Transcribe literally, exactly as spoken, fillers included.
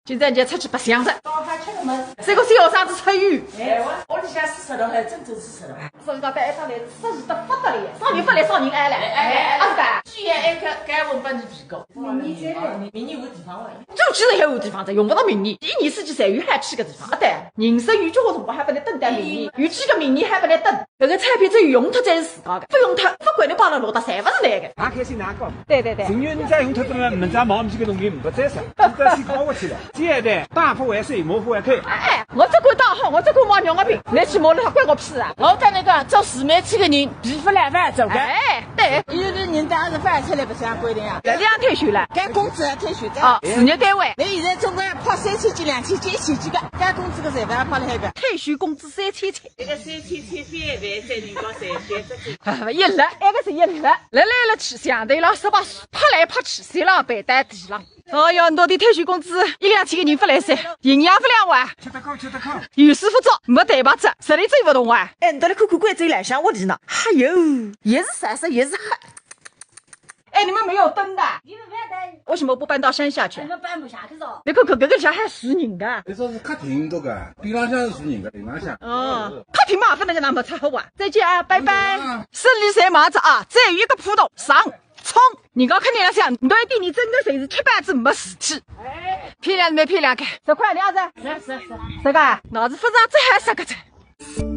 今朝人家出去白相哉。早饭吃个么？搿个小生子出游。哎，我屋里向四十多，还真正四十多。所以讲，到一趟来，适意得不得了，啥人勿来，啥人爱来。哎，哎，哎，啊，是的。既然爱搿，搿我帮你提供。明年再来。明年换地方了。就其实还有地方哉，用勿着明年，一年四季侪有好去个地方。啊，对，人生有交关辰光还勿能等待明年，有几个明年还勿能等。搿个钞票只有用脱才是自家个，勿用脱，勿管侬摆辣哪搭，侪勿是来个。哪开心哪讲。对对对。情愿人家用脱个嘛，明朝毛皮个东西勿再少，现在先搞下去了。接下来，大富为水，谋富为客。哎，我只管打好，我只管买肉个病，侬去买了，关我屁事啊！我跟侬讲，做自媒体个人，皮勿来饭做个。哎，对。有的人当然勿出来，勿想规定啊。两天休了。该工资还退休个。哦，事业单位。侬现在总归要跑三千几、两千几、一千几个，该工资个侪勿要跑了海个。退休工资三千七。搿个三千七翻一翻，再人家三千，这个啊，一日，埃个是一日，来来了去，像对了，是吧？拍来拍去，谁了背带地浪。哦哟，侬到底退休工资一两千个人勿来三，营养勿良哇，吃得苦，吃得苦。有时勿做，没对吧？这实力最勿动哇。哎，侬到底看看贵州老乡屋里呢？哎哟，也是啥啥，也是黑。哎，你们没有灯的？你们没有灯。为什么不搬到山下去？你们搬不下去噻。你看看，搿个里向还住人的。你说是客厅这个，边浪向是住人的，顶浪向。哦，客厅嘛，勿能跟他们拆好啊。再见啊，拜拜。再见啊。生理侪买着啊，再有一个普通上冲。人家肯定要想，侬一点，侬真的侪是吃饱子没事体。哎，漂亮没漂亮个？十块两子。是是是。这个啊，脑子勿上最好十个子。